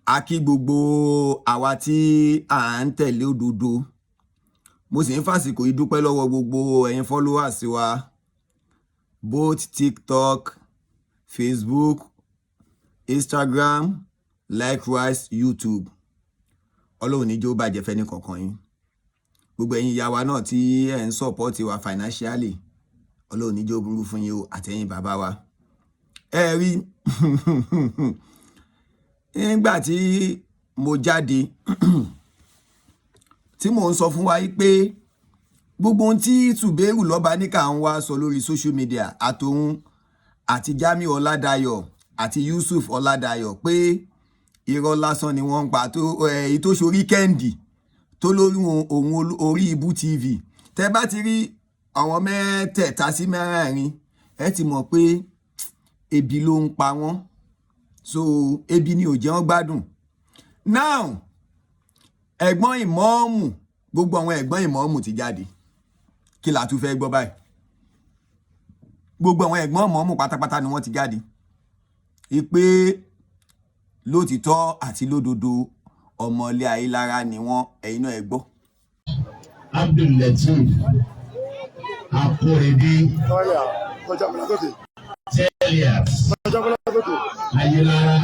A kí gbogbo àwa tí à ń tẹ̀lé òdodo. Mo sì ń fàsìkò yìí dúpẹ́ lọ́wọ́ gbogbo ẹ̀yin followers wa, both TikTok, Facebook, Instagram, likewise YouTube. Ọlọ́run ní jẹ́ ó bàjẹ́ fẹ́ni kankan yín. Gbogbo ẹ̀yin ìyá wa náà tí ẹ̀ ń support wa financially, Ọlọ́run ní jẹ́ ó burú fún yín o, àtẹ̀yin bàbá wa. Ẹ rí nígbà tí mo jáde tí mò ń sọ fún wa yìí pé gbogbo ohun tí Tùbẹ́rù lọ́ba ní ká ń wá sọ lórí social media, àtòun àti Jamiu Ọládayọ̀ àti Yusuf Ọládayọ̀, pé irọ́ lásán ni wọ́n ń pa, tó èyí tó ṣorí kẹ́ǹdì tó lórí òun orí Ibú TV. Tẹ́ bá ti rí àwọn mẹ́tẹ̀ẹ̀ta sí mẹ́rẹ̀ẹ̀rin, ẹ ti mọ̀ pé ebi ló ń pa wọ́n. So ebi ni ò jẹ́ wọ́n gbádùn. Now, ẹ̀gbọ́n ìmọ̀ọ́mù, gbogbo àwọn ẹ̀gbọ́n ìmọ̀ọ́mù ti jáde. Kí la tún fẹ́ gbọ́ báyìí? Gbogbo àwọn ẹ̀gbọ́n ìmọ̀ọ́mù pátápátá ni wọ́n ti jáde ìpè lótìtọ́ àti lódodo, ọmọlé Ayílára ni wọ́n. Ẹ̀yin náà ẹ gbọ́. Abdul Lateef Akorede Telias Ayilara,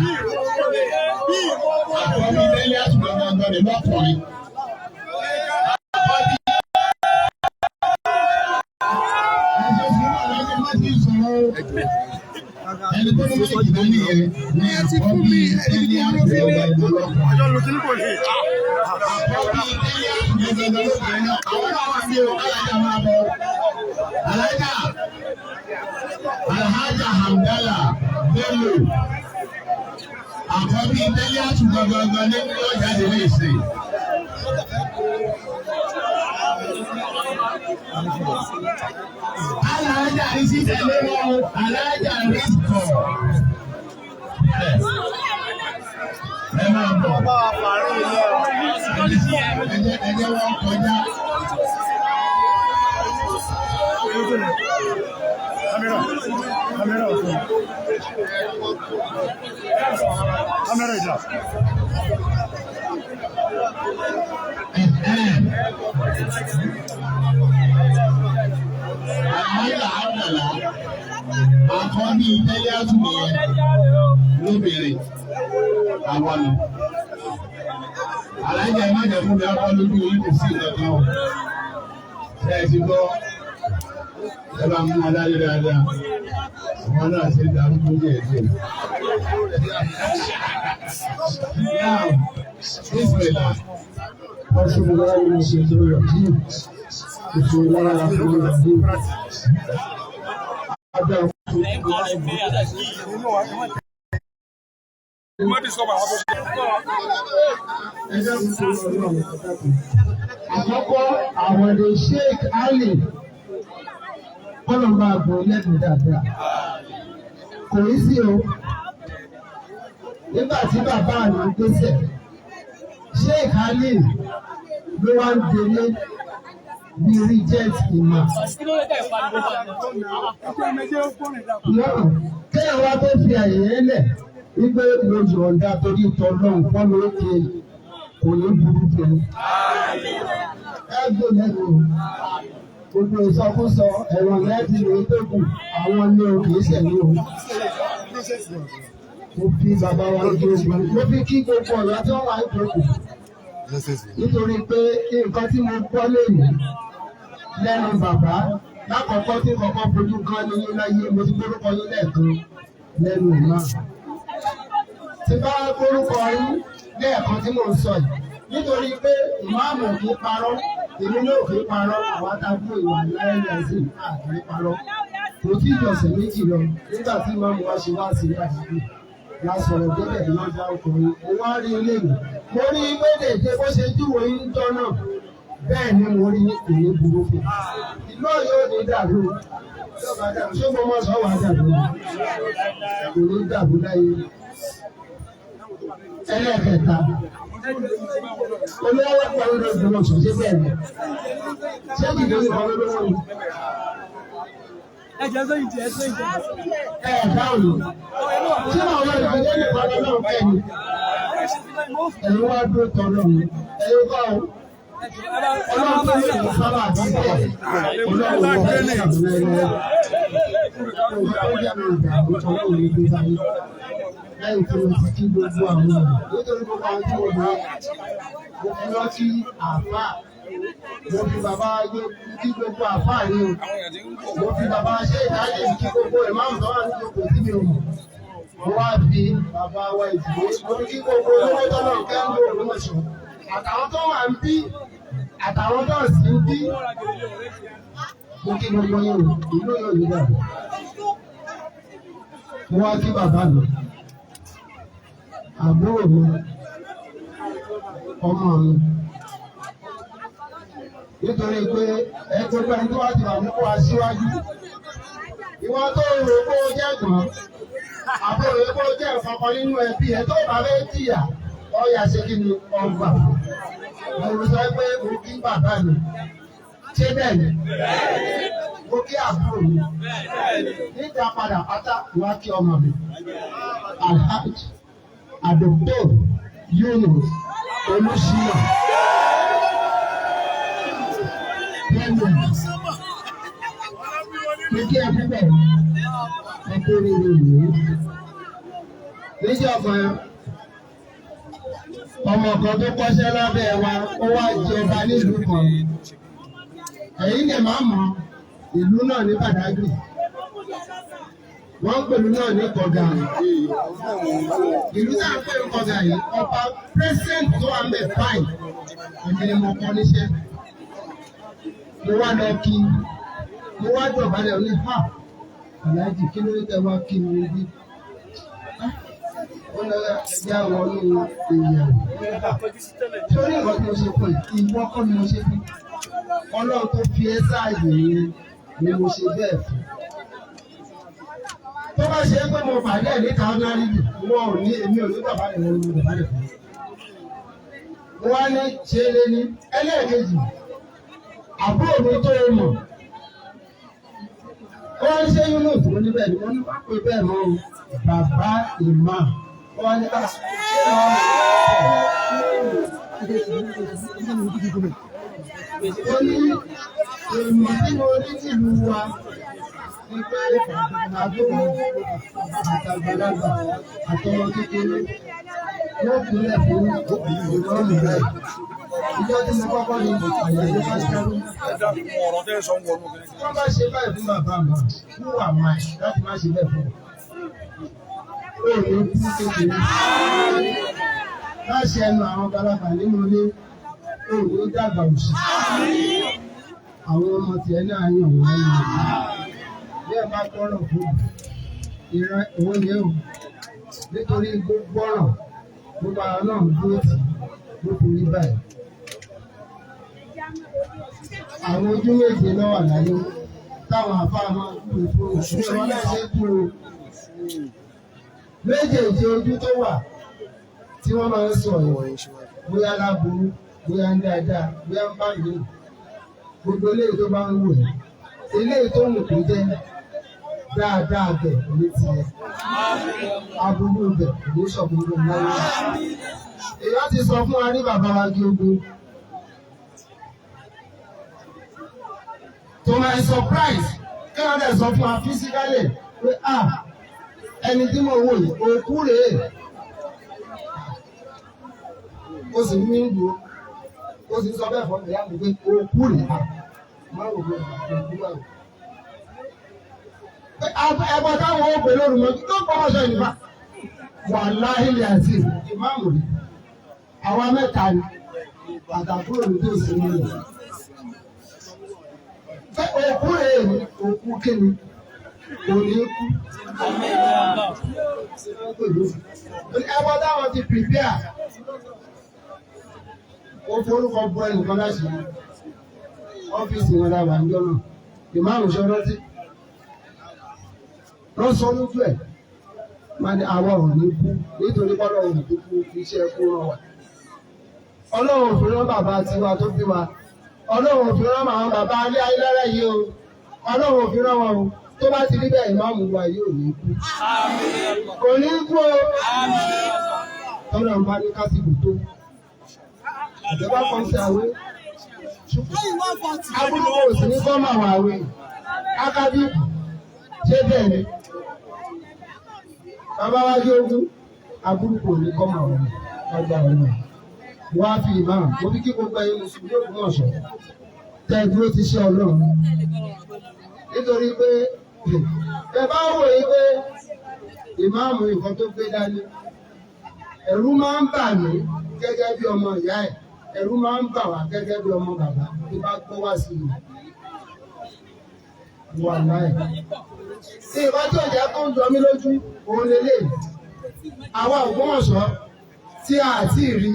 àkọ́bí Telias gbọ̀ngàn ní lọ́kùnrin. Àkọ́bí ẹ̀sọ́ sùúrù alájẹ má ti sọ̀rọ̀, ẹni tó ní méjì dání yẹn ní àkọ́bí Telias gbọ̀ngàn lọ́kùnrin. Àkọ́bí Telias gbọ̀ngàn lọ́kùnrin náà, àwọn náà wà ní o. Alájà máa bọ̀, alájà Alhaja Hamdala Bello, àkọ́bí Tẹ́líàtù gangan ní ọ̀jáde ní ìsìn. Alájà rí sí tẹ̀lé wọn, Alájà rí kọ̀. Ẹ máa bọ̀. Ẹ jẹ́ wọ́n kọjá. Kamera. Kamera olsun. Kamera icra. Alájà Hamdala, àkọ́bí Tẹ́líàtù nìyẹn lóbìnrin àwọn nù. Alájà, ẹ má jẹ́ fún mi akọ́ lójú yìí, kò sí ìkankan o. Ṣé ẹ ti gbọ́? Ẹ bá mú wọn dájú dáadáa. Àwọn náà ṣe darúgbó díẹ̀ díẹ̀. Now, Bismillah. أعوذ بالله من الشيطان الرجيم. بسم الله الرحمن الرحيم. Abẹ́ ẹjọ́ tuntun Ọlọ́run. Àkọ́kọ́, àwọn ẹ̀dẹ̀ Sheikh Ali kọ́nà máa bò lẹ́nu dáadáa. Kò rí sí o. Nígbà tí bàbá mi gbèsè, Sheikh Ali ló wá ń délé bí reject imam. Náà kéèyàn wá tó fi àyè yẹn lẹ̀ wípé mo yọ̀ǹda torí tọ́lọ́run fọ́nà òkè, kò ní burú fún un. Ẹ gbé lẹ́nu o. Gbogbo ìsọkúsọ ẹ̀wọ̀n lẹ́ẹ̀dì ní tó kù, àwọn ní o, kì í ṣẹ̀yìn o. Mo fi bàbá wa ní ogun. Mo fi kí gbogbo ọ̀yọ́ tí wọ́n wà ń jókòó. Nítorí pé nǹkan tí mo gbọ́ lónìí lẹ́nu bàbá lákọ̀ọ́kọ́ tí kọ́kọ́ fojú kan ní yín láyé, mo ti gbórúkọ yín lẹ́ẹ̀kan lẹ́nu ìmọ̀. Tí bá gbórúkọ yín lẹ́ẹ̀kan tí mò ń sọ yìí, nítorí pé ìmáàmù kì í parọ́, èmi náà kì í parọ́, àwa tá a dúró ìwà láyé ẹ̀sìn àkì í parọ́. Kò tí ì jọ̀sẹ̀ 2 lọ nígbà tí ìmáàmù wa ṣe wá sí àdúgbò la sọ̀rọ̀ débẹ̀ ní wọ́n dá ọkùnrin. Mo wá rí ilé mi, mo rí pé dèdè bó ṣe júwèé yín jọ náà, bẹ́ẹ̀ ni mo rí, kò ní burú fún ìlú Ọ̀yọ́ ò ní dàrú. Ṣé mo mọ̀ sọ wà dàrú? Kò ní dàrú láyé. Ẹlẹ́ẹ̀kẹta, olówó pọ̀ lórí Ògbómọ̀ṣọ́, ṣé bẹ́ẹ̀ ni? Ṣé kìí ní ìkọ́ lólówó ni? Ẹ dáhùn ni. Ṣé àwọn ìdílé nìkan lọ́wọ́ kẹ́ni? Ẹ̀yin wá dúró tọ́lọ́ mi. Ẹ̀yin kọ́ ọ. Ọlọ́run tó lè sábà bí bẹ́ẹ̀. Ọlọ́run wọ̀ ọ́ ní àbúrò ẹ̀rọ. Ó jẹ́ mi ìdààmú tọ́lọ́ mi gbé báyìí. Lẹ́yìn tí mo ti kí gbogbo àwọn èèyàn. Nítorí gbogbo àwọn tí mo mọ̀, mo fi rántí àáfàá. Mo fi bàbá yé kí gbogbo àáfàá rí o. Mo fi bàbá ṣe ìdájẹ́ kí gbogbo ìmáàmù tó wà ní ìjókòó tí mi ò mọ̀. Mo wá fi bàbá wa ìdìbò. Mo fi kí gbogbo olówó tọ́lọ̀ kẹ́ńdó Ògbómọ̀ṣọ́. Àtàwọn tó wà ń bí, àtàwọn tó sì ń bí. Mo kí gbogbo yín o, ìlú yóò ní dàbọ̀. Mo wá kí bàbá mi, àbúrò mi, ọmọ mi. Nítorí pé ẹ gbogbo ẹni tó wá ti wà nípò aṣíwájú. Ìwọ tó rò pé ó jẹ́ ẹ̀gbọ́n, àbúrò rẹ pé ó jẹ́ ìfọkàn nínú ẹbí ẹ tó bá fẹ́ jìyà, ọ̀yà ṣe kí ni ọgbà. Mo sọ pé mo kí bàbá mi. Ṣé bẹ́ẹ̀ ni? Mo kí àbúrò mi. Níta padà pátá, mo wá kí ọmọ mi. Alhaji Adoktor Yunus Olúṣínà. Bẹ́ẹ̀ni, mo kí ẹ púpọ̀, ẹ kú oríire yìí. Níjọ́ kan, ọmọ kan tó kọ́ṣẹ́ lábẹ́ wa, ó wá jọba nílùú kan. Ẹ̀yin lè má mọ ìlú náà ní Badagry. Wọ́n ń pèlú náà ní Kọ̀gà. Ìlú náà ń pè ní Kọ̀gà yìí, ọba president tó wà ń bẹ̀ báyìí, èmi ni mo kọ́ níṣẹ́. Mo wá lọ kí, mo wá dọ̀bálẹ̀ ní ha, Aláàjì kí ló dé tẹ wá kí mi bí? Ó lọ ẹgbẹ́ àwọn olówó èèyàn. Torí nǹkan tí mo ṣe fún ẹ, ìwọ kọ́ ni mo ṣe fún. Ọlọ́run tó fi ẹ́ sáàyè yẹn ni mo ṣe bẹ́ẹ̀ fún. Tó bá ṣe é pé mo pàdé ẹ̀ níta ordinary wọn ò ní èmi ò ní dọ̀bálẹ̀ wọn ni mo dọ̀bálẹ̀ fún. Mo wá ní ṣe lé ní ẹlẹ́ẹ̀kejì, àbúrò mi tó o mọ̀. Ó wá ní ṣé Yunus mo ní bẹ́ẹ̀ ni mo ní wá pé bẹ́ẹ̀ mọ́ o, bàbá ìmá. Ó wá ní ká ṣé ó ní èmi tí mo rí nílùú wa ni pé àbúrò àtàgbàlagbà àtọmọ kékeré wọ́n kúnlẹ̀ fún ìmọ̀ọ́mù rẹ̀. Ìjọ tí mo kọ́kọ́ ní àyẹ̀wò bá ṣẹ́rú. Wọ́n bá ṣe báyìí fún bàbá mi, who am I láti má ṣe bẹ́ẹ̀ fún ọ? Ó ní kú kékeré. Láṣẹ ẹnu àwọn balabà nínú ilé, ó ní dàgbà òṣì. Àwọn ọmọ tiẹ̀ náà yàn wọ́n yàn. Bí ẹ bá gbọ́rọ̀ fún ìran òun yẹn o, nítorí gbọ́rọ̀ gbogbo àwọn náà ń dúró tì í ló fi rí báyìí. Àwọn ojú méje ló wà láyé táwọn àfáà máa ń kúrò fún òṣìṣẹ́ wọn náà ṣe é kúrò. Méjèèjì ojú tó wà tí wọ́n máa ń sọ yìí, bóyá láburú, bóyá ń dáadáa, bóyá ń bá mi. Gbogbo eléyìí tó bá ń wù ẹ́, eléyìí tó wù kó jẹ́ dáadáa bẹ̀ ní tiẹ̀. Aburú bẹ̀ ní sọ̀gbọ́n láyé. Èèyàn ti sọ fún wa ní bàbá wa kí ogun. To my surprise, kí wọ́n dẹ̀ sọ fún wa physically pé ah ẹni tí mo wò yìí òkú rèé. Ó sì ní ń dúró, ó sì ń sọ bẹ́ẹ̀ fún ìyá mi pé òkú rèé. Má wò ó òkú wà o. Ẹ̀bọ táwọn ó pè lóru mọ́ tó ń bọ́ ọ̀ṣọ́ ìnìfà. Wàláhì àti ìmáàmù rí. Àwa mẹ́ta ni àtàkùrò mi tó sì ń lò. Pé òkú rèé ni òkú kíni kò ní kú. Ẹ̀bọ táwọn ti prepare. Ó forúkọ bọ ẹnìkan láti ọ́fíìsì wọn láwà ń jọ náà. Ìmáàmù ṣe rántí. Wọ́n sọ lójú ẹ̀ máa ní àwa ò ní kú nítorí pé Ọlọ́run ò kú iṣẹ́ kú rán wa. Ọlọ́run ò fi rán bàbá tiwa tó bí wa. Ọlọ́run ò fi rán àwọn bàbá alẹ́ ayélujára yìí o. Ọlọ́run ò fi rán wọn o. Tó bá ti rí bẹ́ẹ̀, ìmáàmù wa yóò ní kú. Kò ní kú o. Tọ́lá ń bá ní kásìkò tó. Ìjọba kan sí àwé. Aburú kò sí ní kọ́ máa wà àwé. Akábí ṣé bẹ́ẹ̀ ni? Bàbá wa yóò aburú kò ní kọ́ máa wà lágbára náà. Wọ́n á fi ìmáàmù, mo fi kí gbogbo ẹ̀yin Mùsùlùmí Ògbómọ̀ṣọ́. Tẹ́ ẹ dúró ti ṣe Ọlọ́run. Nítorí pé ẹ bá wò yí pé ìmáàmù nǹkan tó gbé dání, ẹ̀rù máa ń bà mí gẹ́gẹ́ bí ọmọ ìyá ẹ̀, ẹ̀rù máa ń bà wá gẹ́gẹ́ bí ọmọ bàbá tó bá gbọ́ wá sí i. Wà láì. Nǹkan tí ò jẹ́ kó ń jọ mí lójú, òun lélẹ̀. Àwa Ògbómọ̀ṣọ́ tí a ti rí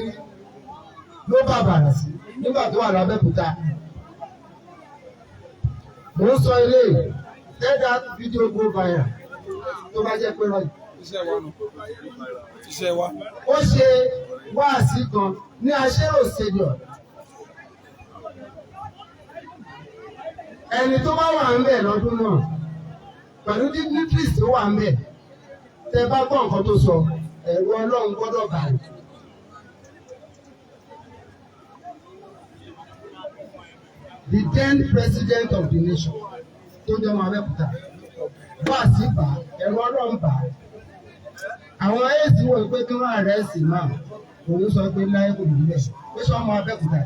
ló bàbàrà sí nígbà tó wà lábẹ́òkúta. Mò ń sọ ilé, let that video go viral tó bá jẹ́ pé rọ. Iṣẹ́ wa nù. Iṣẹ́ wa. Ó ṣe wáàsí kan ní Aṣérò Stadium. Ẹni tó bá wà ń bẹ̀ lọ́dún náà pẹ̀lú dignitaries tó wà ń bẹ̀, tẹ bá gbọ́ nǹkan tó sọ, ẹ̀rù Ọlọ́run gbọ́dọ̀ bà yín. The then president of the nation tó jẹ́ ọmọ Abẹ́òkúta wá sí bá ẹ̀rù Ọlọ́run bà á. Àwọn èsì wò pé kí wọ́n arrest máa òun sọ pé láyé kò ní bẹ́ẹ̀ pé sọ ọmọ Abẹ́òkúta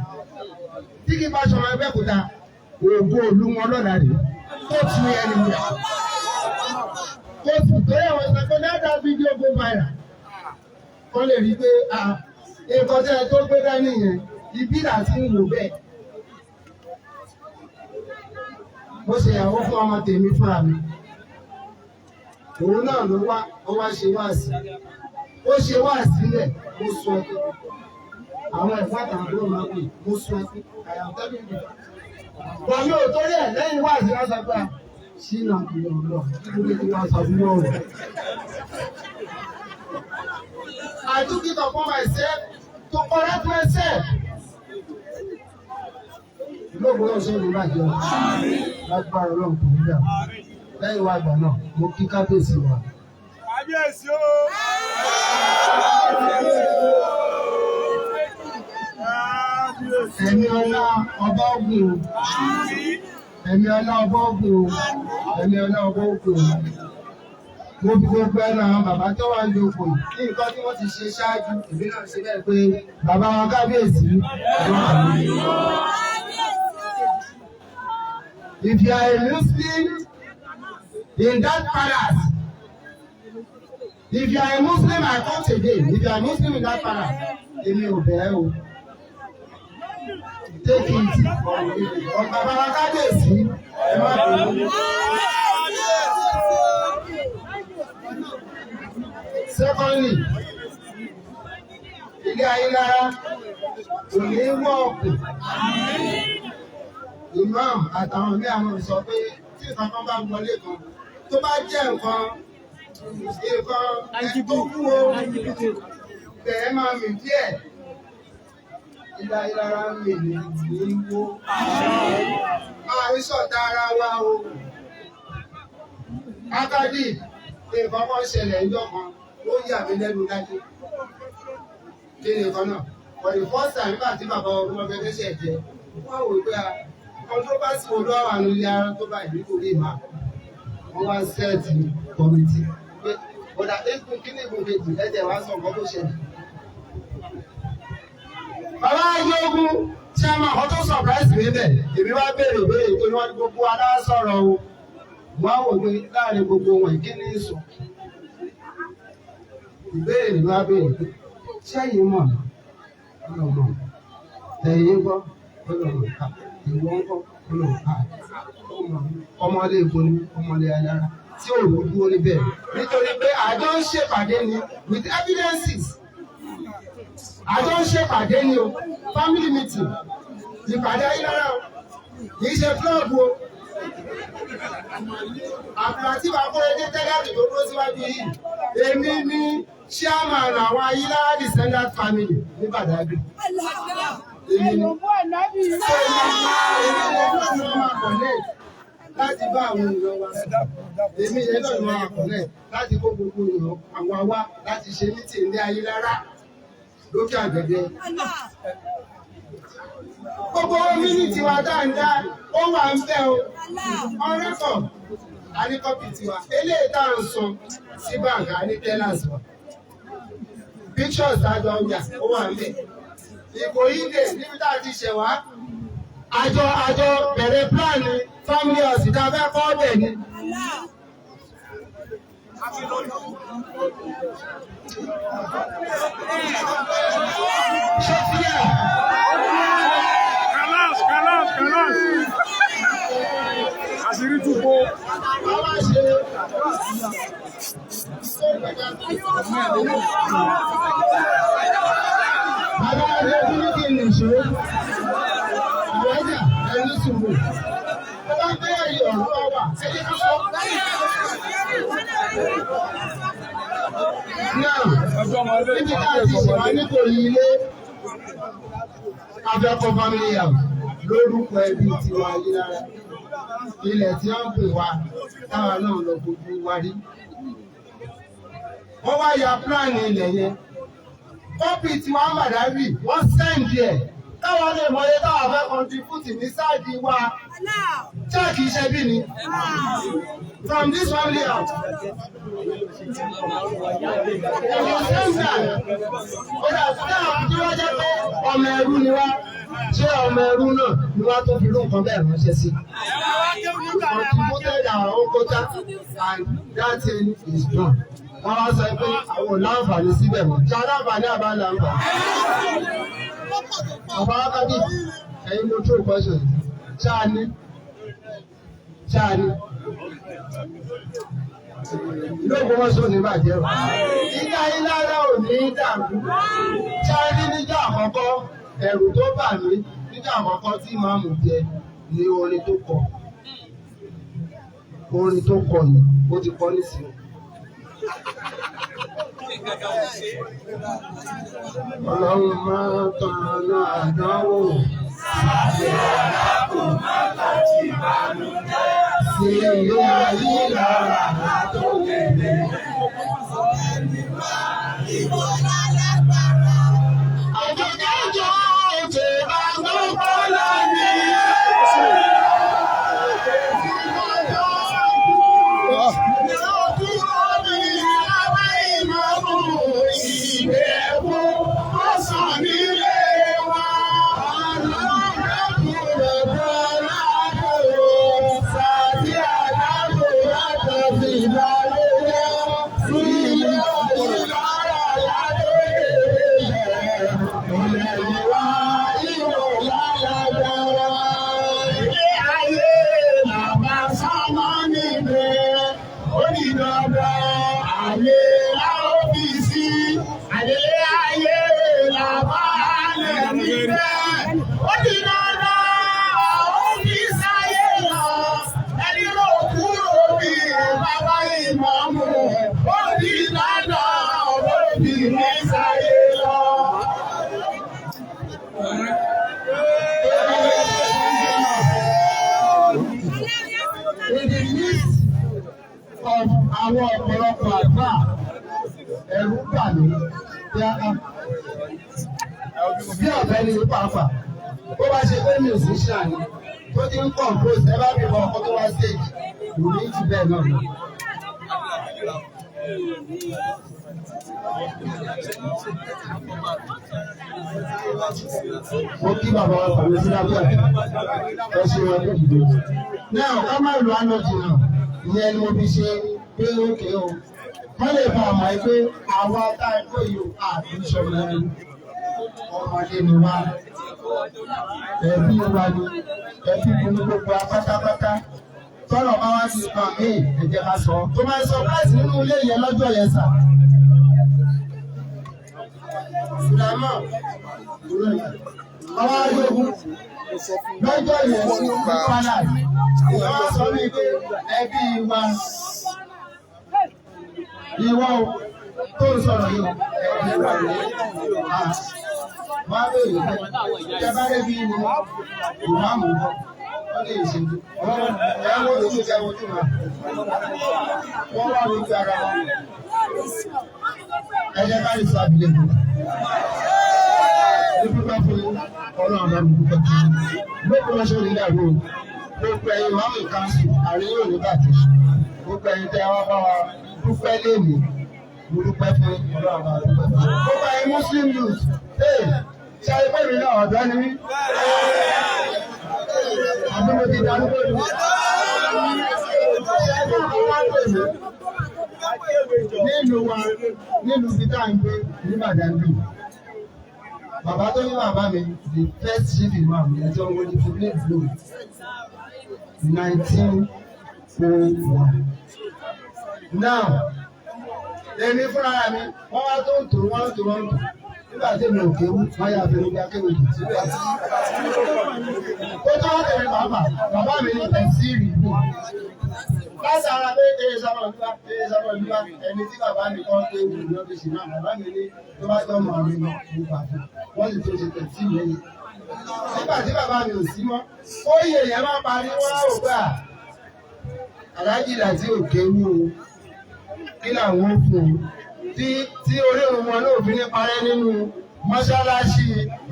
tí kì í bá sọmọ Abẹ́òkúta ògo òlu wọn lọ́la rèé tó tu ẹni rẹ̀ kó sì torí àwọn sọ pé let that video go viral kọ́ lè rí i pé nǹkan tẹ́ ẹ tó gbé dání yẹn ibi láti ń wò bẹ́ẹ̀. Mo ṣe ìyàwó fún ọmọ tèmi fúnra mi, òun náà ló wá, ó wá ṣe wáàsí, ó ṣe wáàsí lẹ̀, mo sọ ẹkún. Àwọn ẹ̀fọ́ àtàwọn àbúrò máa pè, mo sọ ẹkún. I am telling you, bọ̀ mi ò torí ẹ̀ lẹ́yìn wáàsí lásán pé ṣínà kìlọ̀ lọ kí ló dé wá sọ fún ọ̀rọ̀. I took it upon myself to correct myself. Ìlú Ògbómọ̀ṣọ́ ìlú bàjẹ́ o. Lágbára Ọlọ́run kò ní dà. Lẹ́yìn wá àgbà náà, mo kí kábíyèsí wa. Kábíyèsí o. Kábíyèsí. Ẹ̀mí ọlá ọba ogun o. Ẹ̀mí ọlá ọba ogun o. Ẹ̀mí ọlá ọba ogun o. Mo fi gbogbo ẹnu àwọn bàbá tó wà ní oko yìí. Ní nǹkan tí wọ́n ti ṣe ṣáájú, èmi náà ṣe bẹ́ẹ̀ pé bàbá wa kábíyèsí. If you are a Muslim in that palace, if you are a Muslim, I quote again, if you are a Muslim in that palace, èmi ò bẹ̀ ẹ́ o. Take it or leave it. Bàbá wa kábíyèsí, ẹ má bínú. Secondly, ilé ayélujára kò ní wọ́ọ̀kù. Imam àtàwọn míì àwọn sọ pé tí nǹkan kan bá wọlé kan tó bá jẹ́ nǹkan tó wúwo bẹ̀ẹ́ máa mì díẹ̀. Ilé ayélujára ń mì ní ní wó. Àìsọ̀tà ara wa o. Akadi, nǹkan kan ṣẹlẹ̀ níjọ́ kan, ó yà mí lẹ́nu dájú. Kí ni nǹkan náà? For the first time, nígbà tí bàbá ọmọ gẹ́gẹ́ ṣẹ̀ jẹ́, wọ́n wò pé a controversy wo ló wà nílé ara tó báyìí nítorí ìmọ̀. Wọ́n wá set committee pé ọ̀dà eégún kí ní ìgùn kejì ẹ̀jẹ̀ wá sọ nǹkan tó ṣẹlẹ̀. Bàbá Ayéogun tí a máa kọ́ tó surprise mi bẹ̀, èmi wá béèrè ìbéèrè tó ní wọ́n ní gbogbo aláṣọ̀rọ̀ o. Wọ́n á wò pé láàrin gbogbo wọn kí ní sọ. Ìbéèrè ni wọ́n á béèrè pé ṣẹ́yìn mọ̀ mí? Ọlọ́mọ. Ẹ̀yin ń kọ́? Ọlọ́mọ. Ìwọ ń kọ́? Ọlọ́mọ. Ọmọlé èkó ni ọmọlé alára tí ò ló dúró níbẹ̀. Nítorí pé àjọ ń ṣèpàdé ni with evidences. Àjọ ń ṣèpàdé ni o, family meeting, ìpàdé ayélujára o, kì í ṣe club o. Àbùràtí Akóredé tẹ́lẹ̀ tó dúró síwájú yìí, èmi ni chairman àwọn Ayílára descendant family ní Badagry. Èmi ni. So èmi ni wọ́n máa connect Láti bá àwọn èèyàn wa sọ̀rọ̀. Èmi yẹn náà máa kọ̀lẹ̀ láti kó gbogbo èèyàn àwọn wá láti ṣe meeting ní Ayélára lókè Àgbẹ̀dẹ. Gbogbo minute wa dáadáa, ó wà ń bẹ́ o. On record, a ní copy tiwa. Eléyìí tá à ń san sí báǹkì, a ní tellers wa. Pictures àjọ ọjà, ó wà ń bẹ̀. Ìkòyí dè níbi tá a ti ṣẹ̀ wá. Àjọ bẹ̀rẹ̀ plan family house tá a fẹ́ kọ́ bẹ̀ ni. Ṣé Kalas, kalas, kalas. Àṣírí túbọ̀. Àwa ṣe Bàbá rẹ̀ ní kí n lè ṣe é. Ìwájà ẹni sùúrù. Ó bá gbé ẹ̀yìn ọ̀rọ̀ wá wà. Ẹ jẹ́ ká sọ. Náà, níbi tá a ti ṣe wá nítorí ilé, Afẹ́kọ́ family house lórúkọ ẹbí tiwa Ayélára. Ilẹ̀ tí wọ́n ń pè wá táwa náà lọ fojú wa rí. Wọ́n wá ya plan ilẹ̀ yẹn. Copy tiwa Màdáwì, wọ́n send ẹ̀. Táwa lè mọ iye táwa fẹ́ contribute ní side wa. Check iṣẹ́ bí ni. From this family house. Ẹ̀wọ̀n sẹ́ńtà. Ó dà náà tí wọ́n jẹ́ pé ọmọ ẹrú ni wá. Ṣé ọmọ ẹrú náà ni wá tó fi irú nǹkan bẹ́ẹ̀ ránṣẹ́ sí? Contributed our own quota and that thing is done. Wọ́n wá sọ pé àwọn ò láǹfààní síbẹ̀ mọ́. Ṣé aláǹfààní àbá láǹfààní? Bàbá Wákàtí, ẹ̀yin mo tó question yìí. Ṣáà ní. Ṣáà ní. Ìlú Ògbómọ̀ṣọ́ ò ní bàjẹ́ o. Ilé Ayélára ò ní dàrú. Ṣáà ní níjọ́ àkọ́kọ́, ẹ̀rù tó bà mí níjọ́ àkọ́kọ́ tí màmú jẹ ní orin tó kọ. Orin tó kọ ni ó ti kọ nísìnyí. Ọlọ́run máa tọ̀nà àdánwò. Sí ilé Ayélára tó lè. Àjọ̀dájọ́ òjò bá gbọ́ lọ́ní. In the midst of àwọn ọ̀pọ̀lọpọ̀ àgbà, ẹ̀rù bà mí bí a bí ọ̀fẹ́ ni pàápàá bó bá ṣe pé musician ni tó ti ń compose ẹ bá bí bọ ọkọ tó wá stage kò ní jù bẹ́ẹ̀ náà lọ. Mo kí bàbá wa pàmò sí lábẹ́ ẹ ṣe wọn tó dìde. Náà ká má lu àná jìnnà, ìyẹn ni mo fi ṣe pé ókè o. Wọ́n lè fa àmọ́ ẹ pé àwọn tá a kó yìí àbí ìṣọ̀rọ̀ ẹni. Ọmọdé ni wá. Ẹbí wa ni ẹbí mi ní gbogbo wa pátápátá. Tọ́lọ̀ bá wá sí nǹkan míì, ẹ jẹ́ ká sọ. Tó máa surprise nínú ilé yẹn lọ́jọ́ yẹn sà. Sùlámọ̀, bàbá Adéogun, lọ́jọ́ yẹn ní Palace, ìwọ́n sọ wípé ẹbí wa, ìwọ tó ń sọ̀rọ̀ yìí, ẹbí wa ni. Wọ́n á béèrè pé, tẹ bá débi ni ìmáàmù bọ̀. Wọ́n lè ṣe ẹ wo ojú mi, ẹ wo ojú mi. Wọ́n wá lójú ara wọn. Ẹ jẹ́ ká lè sọ àbílẹ̀ mi. Mo dúpẹ́ fún yín, Ọlọ́run bá mi dúpẹ́ fún yín. Lóko lọ́sọ̀ ní ìdàrú o. Gbogbo ẹ̀yin máa ń kánṣu, àárín yóò ní bàjẹ́. Gbogbo ẹ̀yin tẹ́ wá bá wa dúpẹ́ léèmí. Mo dúpẹ́ fún yín, Ọlọ́run bá dúpẹ́ fún yín. Gbogbo ẹ̀yin Muslim youth, ee, ṣe ayé pẹ̀lú náà ọ̀dọ́ ni mí. Àbí mo ti darúgbó ni? Ṣé ẹgbẹ́ kan wá pè mí? Nílùú wa, nílùú ibi tá à ń gbé ní Bàdágìrì. Bàbá tó ní bàbá mi, the first chief imam, ẹjọ́ wọn ní public blow 1901. Now, èmi fúnra mi, wọ́n wá tó ń tò, wọ́n ń tò, wọ́n ń tò. Nígbà tí èmi ò kéwú, wọ́n yà fẹ́ nígbà kéwú jù síbẹ̀. Ó tó wá tẹ̀lé bàbá, bàbá mi ní tẹ̀síìrì ìlú. Látara pé ee sábà olúwa, ee sábà olúwa, ẹni tí bàbá mi kọ́ pé wù ní ọ́fíìsì náà, bàbá mi ní tó bá tọ́ mọ̀ mi mọ̀ nípa fún. Wọ́n sì tó ṣe tẹ̀síìrì lẹ́yìn. Nígbà tí bàbá mi ò sí mọ́, ó yẹ èèyàn máa parí wọ́n á rò pé à. Aláàjì láti òkè wú o, kí làwọn ó fún un? Tí orí òun wọn náà fi ní parẹ́ nínú mọ́ṣáláṣí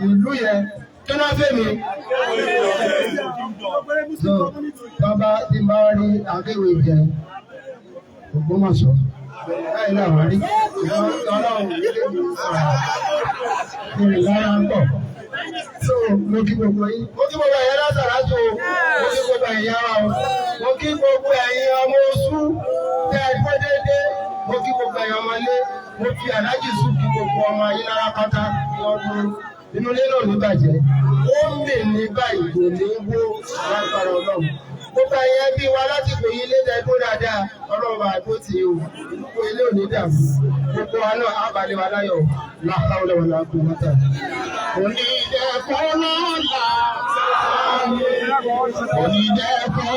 ìlú yẹn, kí náà fèmí? So, bàbá tí bá rí akéwì jẹ Ògbómọ̀ṣọ́ báyìí làwọn rí Ọlọ́run nílé mi sọ̀rọ̀ ìrìn lára ń bọ̀. So mo kí gbogbo yín, mo kí gbogbo ẹ̀yin lásàrásù o, mo kí gbogbo ẹ̀yin ara o, mo kí gbogbo ẹ̀yin ọmọ oṣù tẹ́ ẹ dúró déédéé, mo kí gbogbo ẹ̀yin ọmọ ilé, mo fi aláàjì sùn kí gbogbo ọmọ ayé lára pátá kí wọ́n dúró. Inú ilé náà ní bàjẹ́, ó ń mì ní báyìí kò ní wó lágbára Ọlọ́run. Gbogbo ẹ̀yin ẹbí wa láti kò yí ilé tẹ́ dúró dáadáa, Ọlọ́run bá dúró tì í o, gbogbo ilé ò ní dàrú, gbogbo wa náà á balẹ̀ wa láyọ̀, láhàúlẹ̀ wà láàkú wọ́tà. Onídẹ̀kọ́ lọ́la, onídẹ̀kọ́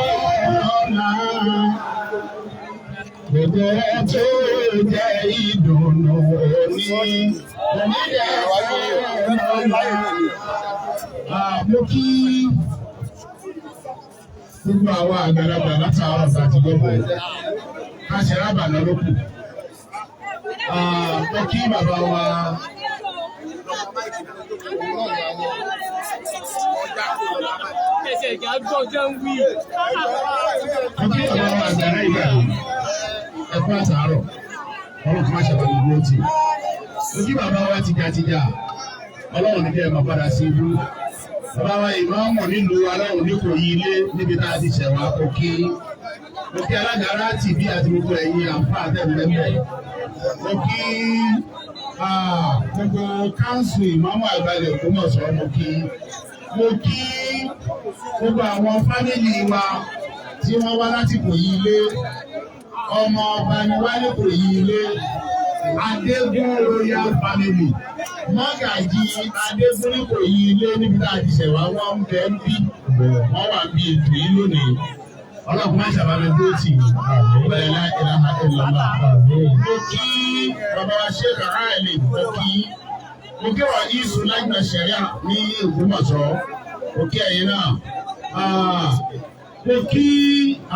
lọ́la, gbogbo tó jẹ́ ìdùnnú òní, onídẹ̀kọ́ lọ́la. Mo kí gbogbo àwọn àgbàlagbà látàárọ̀ àti gbogbo ká ṣe rábà lọ lókù. Mo kí bàbá wa. Mo kí bàbá wa àgbàrá ìgbà ẹ̀kú àtàárọ̀, Ọlọ́run kò má ṣe àbàmì dúró tì. Mo kí bàbá wa tìjàtìjà, Ọlọ́run ní kẹ́ ẹ máa padà sí ibú. Bàbá wa ìmáàmù nílùú Aláwọ̀ ní kò yí ilé níbi tá a ti ṣẹ̀wá, kò kí. Mo kí alága aráàtì bí àti gbogbo ẹ̀yin àǹfà àtẹ̀lẹ́mẹ̀. Mo kí gbogbo káńsù ìmáàmù àgbàlẹ̀ Ògbómọ̀ṣọ́, mo kí. Mo kí gbogbo àwọn fámìlì wa tí wọ́n wá láti kò yí ilé. Ọmọ ọba ni wálé kò yí ilé. Adégún Royal Family. Mọ́gàjì Adégún ní kò yí ilé níbi tá a ti ṣẹ̀wá, wọ́n ń bẹ ń bí. Wọ́n wà bí ètò yìí lónìí. Ọlọ́run má ṣàbàmì tó tì í. Bẹ́ẹ̀ lá ìlànà ìlànà. Mo kí bàbá wa Sheikh Ráìlì, mo kí. Mo kí wà Isu Lágbà Ṣẹ̀ríà ní Ògbómọ̀ṣọ́. Mo kí ẹ̀yin náà. Mo kí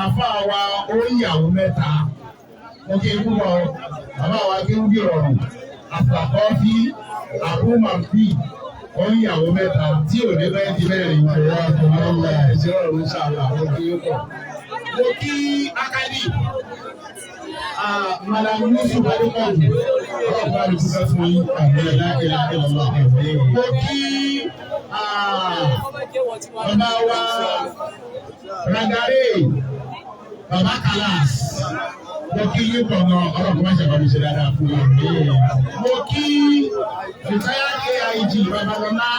àfáà wa oníyàwó mẹ́ta. Mo kí ikú bọ̀ bàbá wa kí ń bí ọ̀rùn. Àfàkọ́fí àbúmọ̀fí oníyàwó mẹ́ta tí ò ní bẹ́ẹ̀ di mẹ́rin. Ẹ̀ṣẹ̀ ọ̀run ṣàlà mo kí ó pọ̀. Mo kí Akadi Madam Yusuf Adépọ̀jù, ọlọ́run bá mi dúpẹ́ fún yín, ẹ̀dá ìlà ìlọ́lá. Mo kí bàbá wa Ragare Bàbá Kalas, mo kí yín pọ̀ gan, ọlọ́run má ṣe bá mi ṣe dáadáa fún yín. Mo kí retired AIG Babalọlá,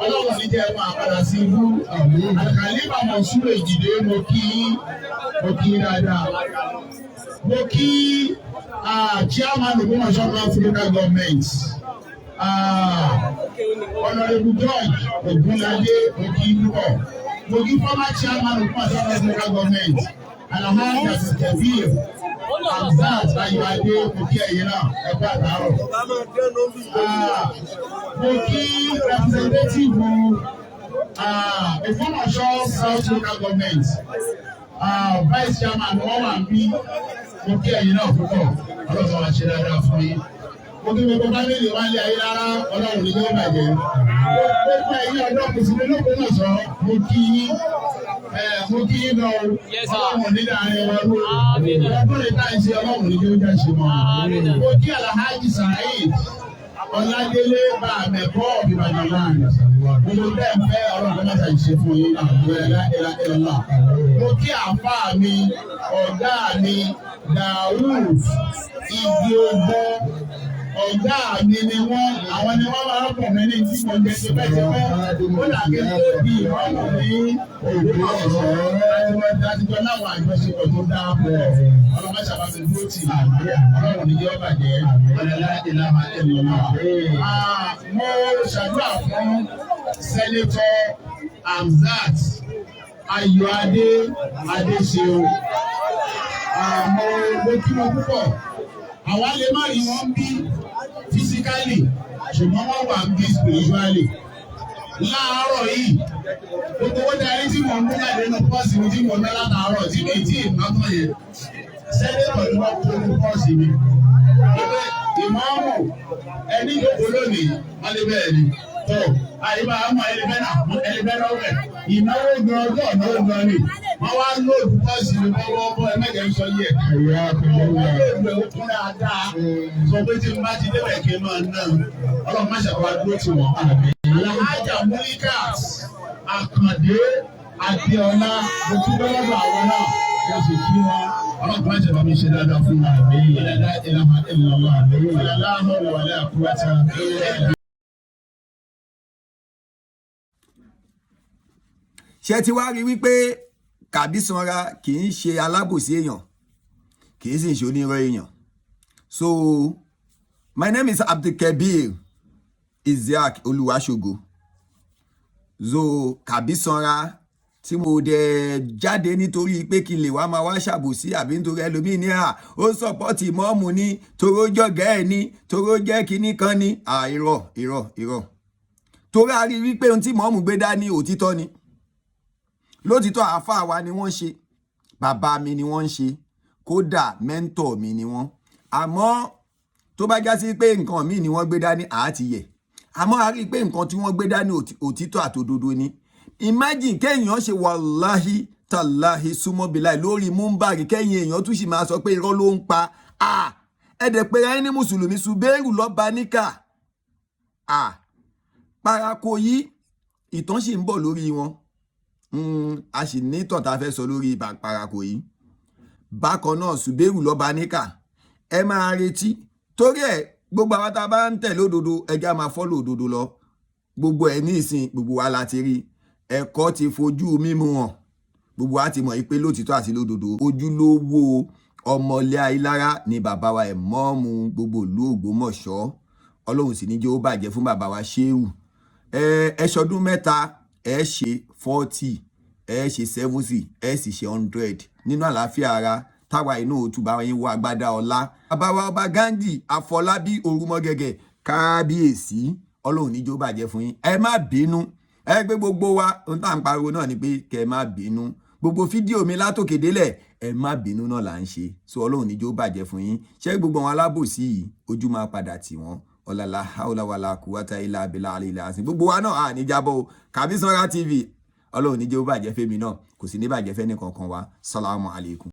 ọlọ́run ní jẹ́ máa padà sí ibú. Àkàlíbà Mọ̀súrò Ìjìdé, mo kí dáadáa. Mo kí chairman Ògbómọ̀ṣọ́ North Local Government, Honourable George Ogunlade, mo kí púpọ̀. Mo kí former chairman Ògbómọ̀ṣọ́ North Local Government, Alhaji Kabir Hamzat Ayọ̀adé, mo kí ẹ̀yin náà, ẹ kú àtàárọ̀. Mo kí representative Ògbómọ̀ṣọ́ South Local Government Vice Chairman wọ́n wà ń bí. Mo kí ẹ̀yin náà púpọ̀. Ọlọ́run wa ṣe dáadáa fún yín. Mo kí gbogbo family wa lé ayé rárá. Ọlọ́run ní yóò bàjẹ́. Gbogbo ẹ̀yin ọ̀dọ́ mùsùlùmí l'Ógbómọ̀ṣọ́, mo kí yín. Mo kí yín lọ. Ọlọ́run ní dáhùn wa ló ọdún rẹ̀ tá à ń ṣe. Ọlọ́run ní yóò já ṣe mọ́. Mo kí Alhaji Saheed Ọládélé bá àmẹ́kọ́ Ìbàdàn náà. Gbogbo bẹ́ẹ̀ ń fẹ́, Ọlọ́run kọ́ máa ṣe fún yín. Ẹ̀lá ẹ̀lá ẹ̀lá. Mo kí àáfàá mi, ọ̀gá mi, Dawud Igi Ogun. Ọ̀gá mi ni wọ́n, àwọn ni wọ́n máa ń pọ̀ mí ní tí mo jẹ tipẹ́tipẹ́. Ó dà kí n tó di ìmọ̀ọ́mù ní Ògbómọ̀ṣọ́. Àtijọ́ láwọn àjọṣepọ̀ tó dáa pọ̀. Ọlọ́mọ sábà mi dúró tì. Ọlọ́run ní jẹ́ ọ̀bàjẹ́. Ọ̀lẹ́lá ìlànà ìlànà. Mo ṣàdúrà fún Senator Hamzat Ayọ̀adé Adéṣeun. Mo kí wọn púpọ̀. Àwa lè má rí wọn bí physically, ṣùgbọ́n wọ́n wà ń bí spiritually. Láàárọ̀ yìí, gbogbo owó darí tí mò ń mú jáde nínú purse mi tí mò ń ná látàárọ̀ tí mi tí ì ná tán yẹn, senator ni wọ́n kó ní purse mi. Ìmọ̀ọ́mù ẹni yòókù lónìí, wọ́n lé bẹ́ẹ̀ ni. Tó àyíbá àmọ́ ẹlẹ́fẹ́ náà ẹlẹ́fẹ́ náà rẹ̀ ìnáwó gan ọjọ́ ìnáwó gan ni. Wọ́n wá load purse mi bọ́wọ́ bọ́ ẹ mẹ́jẹ̀ ń sọ yẹ. Wọ́n load ẹ̀, ó kún dáadáa. Sọ pé tí n bá ti débẹ̀ kí n máa ná. Ọlọ́run má ṣàkóso dúró tì wọ́n. Alhaja Mulikat Àkàndé Adéọlá, mo dúpẹ́ lọ́dọ̀ àwọn náà, mo sì kí wọn. Ọlọ́run má ṣe bá mi ṣe dáadáa fún wa. Ìlànà ìlànà ìlànà ìlànà wàlẹ́ àkúrẹ́tà. Ṣé ti wá rí wípé Kàbí Sanra kì í ṣe alábòsí èèyàn, kì í sì ṣe onírọ́ èèyàn? So my name is Abdulkabir Isiaq Olúwaṣogo. So Kàbí Sanra tí mo dẹ̀ jáde nítorí pé kí n lè wá máa wá ṣàbòsí àbí nítorí ẹlòmíì ní à ó support ìmọ̀ọ́mù ní toró jọ̀gẹ́ ẹ̀ ní toró jẹ́ kinní kan ní. À, irọ́, irọ́, irọ́. Torí a rí wípé ohun tí ìmọ̀ọ́mù gbé dání, òtítọ́ ni. Lótìtọ́, àáfàá wa ni wọ́n ṣe, bàbá mi ni wọ́n ń ṣe, kódà mentor mi ni wọ́n. Àmọ́ tó bá já sí pé nǹkan míì ni wọ́n gbé dání, àá ti yẹ̀. Àmọ́ a rí i pé nǹkan tí wọ́n gbé dání, òtítọ́ àtòdodo ni. Imagine kéèyàn ṣe wàláhí tàláhí súnmọ́bìláì lórí múmbàrí, kẹ́yìn èèyàn tún sì máa sọ pé irọ́ ló ń pa. Ẹ̀dẹ̀ pé ẹni ní mùsùlùmí. Ṣùbẹ́rù lọ́ba níkà parako yìí, ìtàn sì ń bọ̀ lórí wọn. A sì ní ìtàn tá a fẹ́ sọ lórí parako yìí. Bákan náà, Ṣùbẹ́rù lọ́ba níkà, ẹ máa retí torí ẹ. Gbogbo àwọn tá a bá ń tẹ̀lé òdodo, ẹjẹ́ a máa follow òdodo lọ. Gbogbo ẹ̀ ní ìsìn, gbogbo wa la ti rí. Ẹ̀kọ́ ti fojú mímu hàn. Gbogbo wa ti mọ̀ pé lótìtọ́ àti lódodo, ojúlówó ọmọlé Ayílára ni bàbá wa, ẹ̀ mọ́ọ̀mù gbogbo ìlú Ògbómọ̀ṣọ́. Ọlọ́run sì ní jẹ́ ó bàjẹ́ fún bàbá wa Ṣéhù. Ẹ ṣọdún 3, ẹ ṣe 40, ẹ ṣe 70, ẹ sì ṣe 100 nínú àlàáfíà ara, táwa inú òtún bá yín wọ agbádá ọlá. Bàbá wa, Ọba Ghandi Àfọlábí Orúmọgẹgẹ, kábíyèsí, Ọlọ́run níjó bàjẹ́ fún yín. Ẹ má bínú. Ẹ gbé gbogbo wa, ohun tá à ń pariwo náà ni pé kẹ ẹ má bínú. Gbogbo fídíò mi látòkè délẹ̀, ẹ má bínú náà là ń ṣe. So Ọlọ́run níjó bàjẹ́ fún yín. Ṣé gbogbo àwọn alábòsí yìí, ojú máa padà tì wọ́n. Ọ̀làlà haúláwàlà kùwátà ilà abilà àlè ilà àsìn. Gbogbo wa náà à ní jábọ̀ o. Kàbí Sanra TV, Ọlọ́run níjó bàjẹ́ fẹ́mi náà, kò sì ní bàjẹ́ fẹ́ ní kankan wa. Salamu alaykum.